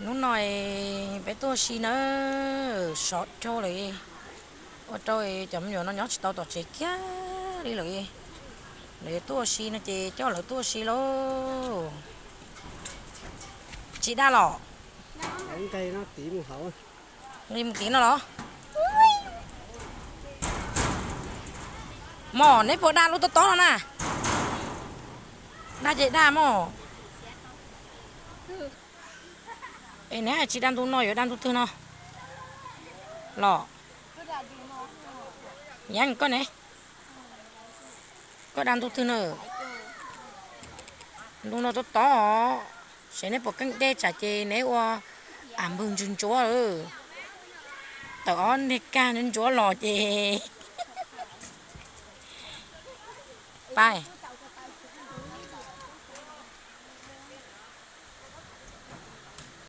Hnub no peb tuaj ua si nawb, sov rau lawm. Ua rau cov me nyuam no nyob tsis tau tom tsev kiag li lawm. Lawv yuav tuaj ua si no ces coj lawv tuaj ua si lauj. Tsis daj los? Nqis mus tim no los? Mog, neb puas daj lub tob tob no na? Daj ces daj mog. Es neb tsis daj ntu no yuav daj ntu twg no los? Yab koj ne, koj daj ntu twg na? Ntu no tob tob, seb neb puas keej dej tsam ces neb ua am npawg ntsuab ntsuab. Tawm ob niag kag ntsuab los ces pab.